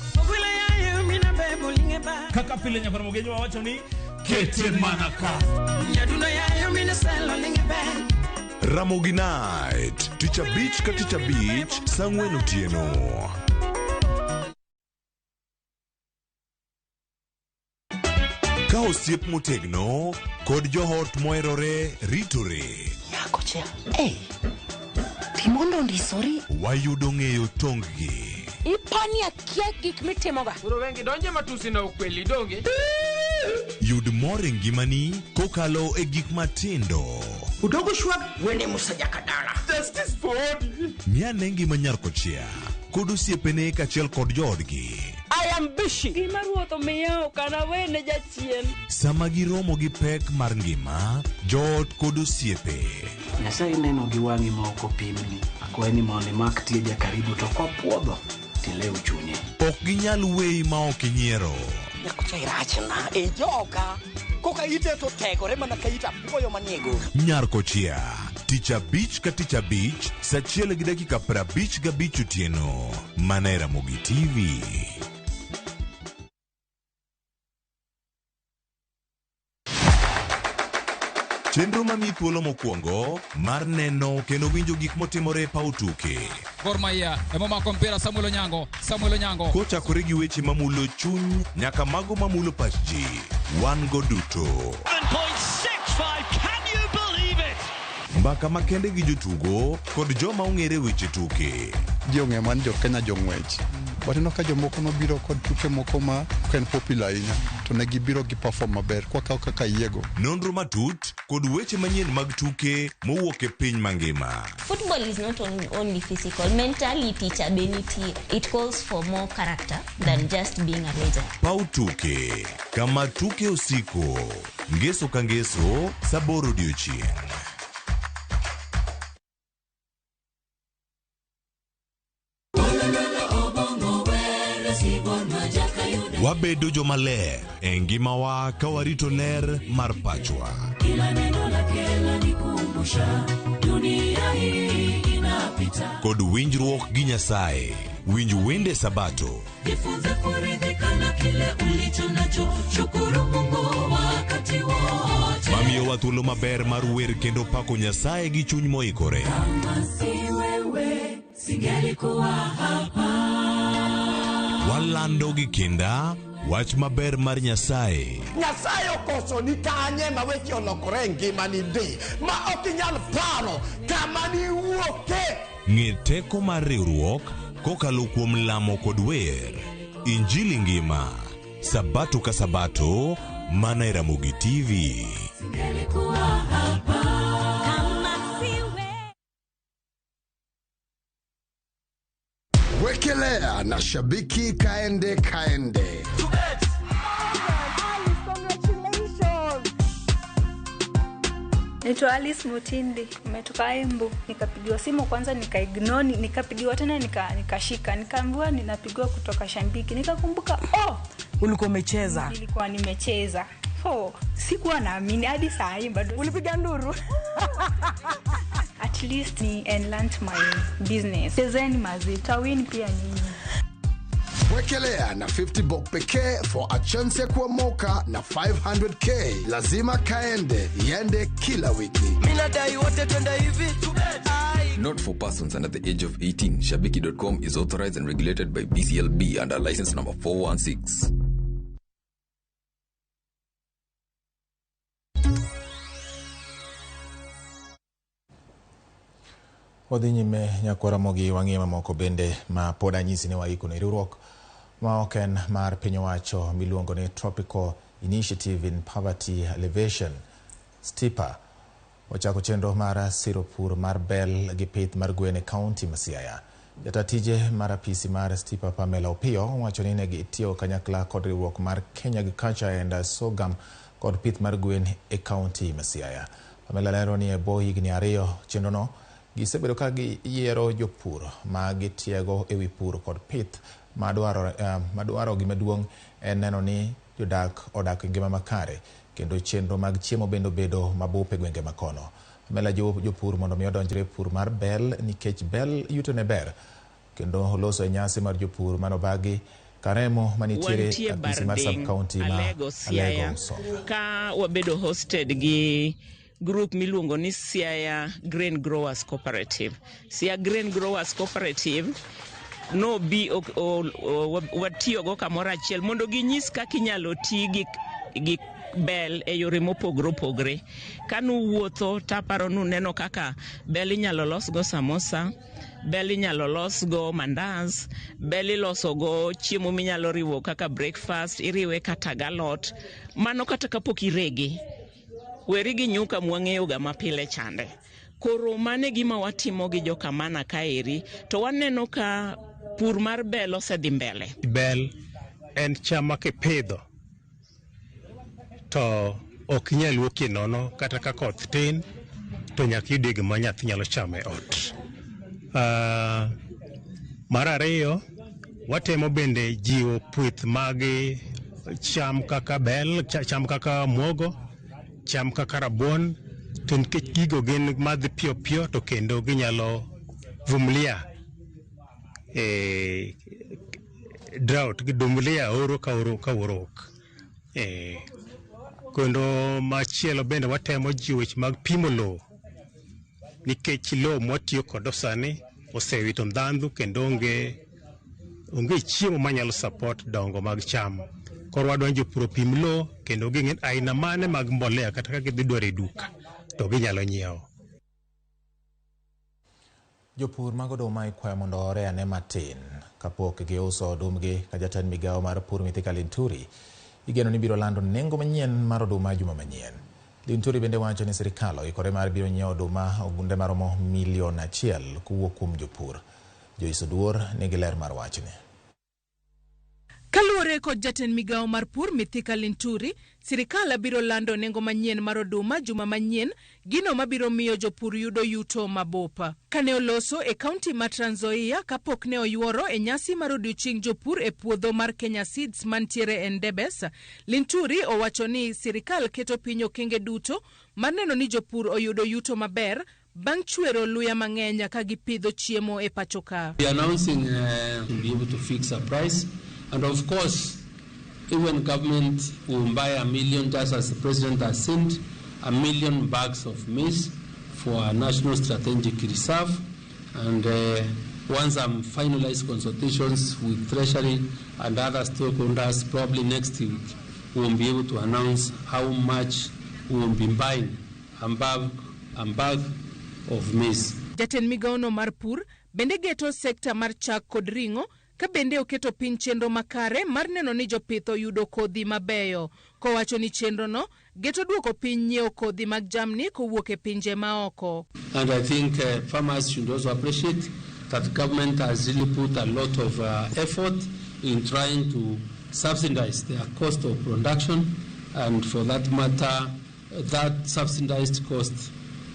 Kaka pile nyakwar Ramogi wawacho ni kete mana ka. Ramogi Night, tich abich ka tich abich, saa ang'wen otieno. Ka osiep motegno kod joot moherore ritore. Nyakocha, hey, timondo ondisori. Wayudo ng'eyo tong-gi. Ipani akia gik mitimoga. Koro wengi donje matusi na ukweli donge. Yud mor e ngimani kokalo e gik matindo. Udogo shwag wene Musa Jakadala. Justice for Odi. Ng'ane ngima nyar kochia kod osiepene kaachiel kod joodgi. I am busy. Gima ruoth omiya ok anawene jachien. Sama giromo gi pek mar ngima, joot kod osiepe. Nyasaye neno gi wang'i ma ok opimni. Akwayi ni mondo imak tieja karibu to kwapuodho tilew chunye. Ok ginyal weyi ma ok inyiero. Nyakocha irachna e joka. Koka ite to tegore mana ka ita apuoyo maniego. Nyar kochia, tich abich ka tich abich, saa achiel gi dakika 55 otieno. Mana e Ramogi TV. Chenro mamiyi thuolo mokwongo mar neno kendo winjo gik motimore e paw tuke. Gor Mahia emomako mpira Samuel Onyango, Samuel Onyango. Kochakore gi weche mamulo chuny nyaka mago mamulo pach ji, wan go duto. 7.65, can you believe it? Mbaka makende gi jotugo kod joma ong'ere weche tuke. Ji ong'eyo mana ni jo Kenya jong'wech. But ineno ka jomoko nobiro kod tuke moko ma ok en popular ahinya to ne gibiro gi perform maber kwakawo kaka yiego. Nonro matut kod weche manyien mag tuke mowuok e piny mangima. Football is not only physical, mentality cha be nitie. It calls for more character than just being a legend. Paw tuke, kama tuke osiko. Ngeso ka ngeso, saa aboro odiochieng'. Wabedo jomaler e ngimawa ka warito ler mar pachwa. Kod winjruok gi Nyasaye. Winj wende Sabato. Jifunze kuridhika na kile ulicho nacho, shukuru Mungu wakati wote. Mamiyowa thuolo maber mar wer kendo pako Nyasaye gi chuny moikore. Kama si wewe, singelikuwa hapa. Walando gi kinda wach maber mar Nyasaye. Nyasaye okoso ni kanye ma weche olokore e ngimani ndi ma ok inyal paro kama niwuoke. Ng'e teko mar riwruok kokalo kuom lamo kod wer. Injili ngima, Sabato ka Sabato, mana e Ramogi TV. Singelikuwa hapa. Kama si wewe. Wekelea na shabiki kaende kaende. Naitwa Alice Mutindi, nimetoka Embu. Nikapigiwa simu kwanza nikaignore, nikapigiwa tena nikashika, nikaambiwa ninapigiwa kutoka Shabiki. Nikakumbuka, oh, Ulikuwa umecheza? Nilikuwa nimecheza. Oh, sikuwa naamini hadi saa hii bado. Ulipiga nduru? At least ni enhance my business. Chezeni mazi, tawin pia nyinyi. Wekelea na 50 bob pekee for a chance ya kuomoka na 500k. Lazima kaende, iende kila wiki. Mimi nadai wote twende hivi. Not for persons under the age of 18. Shabiki.com is authorized and regulated by BCLB under license number 416. Wadhi nyime nyakwa Ramogi wang'iyo mamoko bende ma pod anyisi ni waiko ne riwruok ma ok en mar piny owacho miluongo ni Tropical Initiative in Poverty Alleviation STIPA ochako chenro mar siro pur mar bel gi pith mar gwen e kaunti ma Siaya. Jata tije mar apisi mar STIPA Pamela Opiyo wacho ni ne gitiyo kanyakla kod riwruok mar Kenya Agriculture and Sorghum kod pith mar gwen e kaunti ma Siaya. Pamela lero ni e bwo higni 2 chenrono gisebedo ka giyiero jopur ma gitiego ewi pur kod pith madwaro gimaduong' en neno ni jodak odak e ngima makare kendo chenro mag chiemo bende obedo mabup e gwenge makono. Pamela jiwo jopur mondo mi odonjre e pur mar bel nikech bel yutone ber kendo oloso e nyasi mar jopur manobagi Karemo manitiere apisi mar sub county ma Alego Siaya ka wabedo hosted gi group miluongo ni Siaya Grain Growers Cooperative. Siaya Grain Growers Cooperative no bi watiyogo kamoro achiel mondo ginyis kaka inyalo ti gi bel e yore mopogore opogore. Kanuwuotho taparo nuneno kaka bel inyalo losgo samosa, bel inyalo losgo mandas, bel ilosogo chiemo minyalo riwo kaka breakfast, iriwe kata galot. Mano kata kapok irege. Weri gi nyuka mwang'eyoga mapile chande. Koro mano e gima watimo gi jokamana kaeri, to waneno ka pur mar bel osedhi mbele. Bel en cham ma kipidho to ok inyal wuokie nono kata ka koth tin to nyaka iyudie gima nyathi nyalo chamo e ot. Mar ariyo, watemo bende jiwo pith mag cham kaka bel, cham kaka muogo, cham kaka rabuon, to nikech gigo gin madhi piyo piyo to kendo ginyalo vumilia drought, givumilia oro ka oro ka oro ok. Kendo machielo bende watemo jiwo weche mag pimo lowo, nikech lowo mwatiyo kodo sani osewito ndhandhu kendo onge chiemo manyalo support dongo mag cham. Koro wadwa jopur opim lowo kendo ging'e aina mane mag mbolea kata ka gidhi dwaro e duka to ginyalo nyiewo. Jopur mag oduma ikwayo mondo ore ane matin kapok giuso odumgi ka jatend migawo mar pur Mithika Linturi igeno ni biro lando nengo manyien mar oduma juma manyien. Linturi bende wacho ni sirikal oikore mar biro nyiewo oduma ogunde maromo 1 milion kowuok kuom jopur. Joyce Oduor nigi ler mar wachni. Kaluwore kod jatend migawo mar pur Mithika Linturi, sirikal biro lando nengo manyien mar oduma juma manyien, gino mabiro miyo jopur yudo yuto mabup. Kane oloso e kaunti ma Trans Nzoia kapok ne oyuoro e nyasi mar odiochieng' jopur e puodho mar Kenya Seeds mantiere e Ndebes, Linturi owacho ni sirikal keto piny okenge duto mar neno ni jopur oyudo yuto maber bang' chwero luya mang'eny ka gipidho chiemo e pacho ka. We are announcing to be able to fix a price. And of course, even government will buy 1 million, just as the president has sent, 1 million bags of maize for our national strategic reserve. And once I'm finalized consultations with Treasury and other stakeholders, probably next week, we will be able to announce how much we will be buying a bag of maize. Jatend migawono mar pur bende geto sekta mar chak kod ring'o ka bende oketo piny chenro makare mar neno ni jopith oyudo kodhi mabeyo. Kowacho ni chenrono geto duoko piny nyiewo kodhi mag jamni kowuok e pinje maoko. And I think farmers should also appreciate that government has really put a lot of effort in trying to subsidize their cost of production, and for that matter, that subsidized cost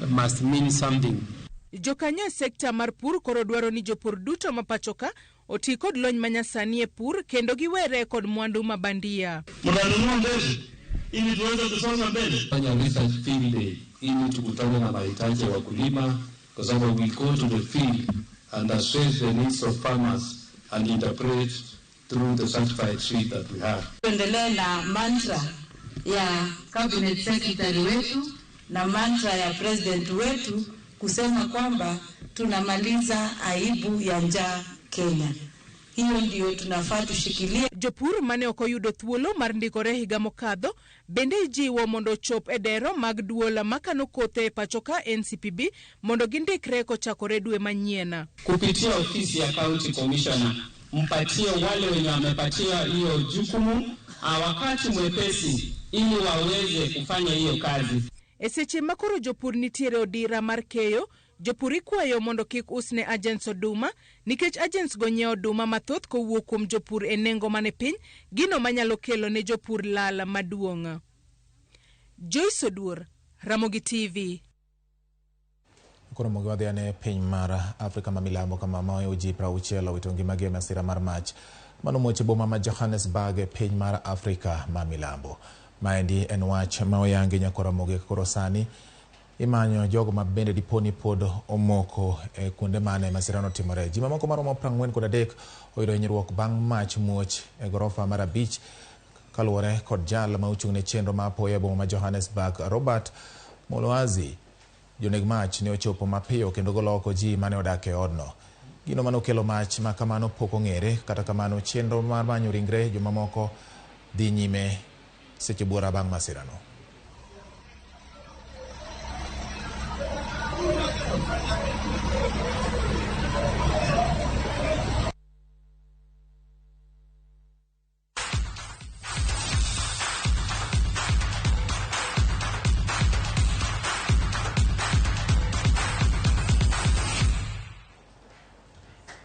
must mean something. Jokanyo e sekta mar pur koro dwaro ni jopur duto ma pachoka oti kod lony manyasani e pur kendo giwere kod mwandu ma bandia. Mtanunua mbegu ili tuweze kusonga mbele. Fanya research field day ili tukutane na mahitaji ya wakulima, kwa sababu we go to the field and assess the needs of farmers and interpret through the certified seed that we have. Tuendelee na mantra ya cabinet secretary wetu na mantra ya president wetu kusema kwamba tunamaliza aibu ya njaa Kenya. Hiyo ndio tunafaa tushikilie. Jopur mane ok oyudo thuolo mar ndikore higa mokadho bende ijiwo mondo ochop e dero mag duol makano kothe e pachoka NCPB mondo gindikre kochakore dwe manyien. Kupitia ofisi ya county commissioner, mpatie wale wenye wamepatia hiyo jukumu wakati mwepesi ili waweze kufanya hiyo kazi. E seche ma koro jopur nitiere odira mar keyo, jopur ikwayo mondo kik usne agents oduma nikech agents go nyiewo oduma mathoth kowuok kuom jopur e nengo mane piny, gino manyalo kelo ne jopur lal maduong'. Joyce Oduor, Ramogi TV. Koro mogi wadhi ane piny mar Afrika ma milambo kama maoyo ji 60 owito ngimagi e masira mar mach mano muoch e boma ma Johannesburg e piny mar Afrika ma milambo. Maendi en wach ma oyangi nyakor Ramogi koro sani imanyo jogo ma bende dipo ni pod omoko e kuonde mane masira notimore. Ji mamoko maromo 43 oyudo hinyruok bang' mach muoch e gorofa mar 5 kaluwore kod jal ma ochung' ne chenro ma apoya e boma ma Johannesburg, Robert Moloazi. Joneg mach ne ochopo mapiyo kendo golo oko ji mane odak e odno. Gino mane okelo mach ma kamano pok ong'ere, kata kamano chenro mar manyo ringre jomamoko dhi nyime seche buora bang' masirano.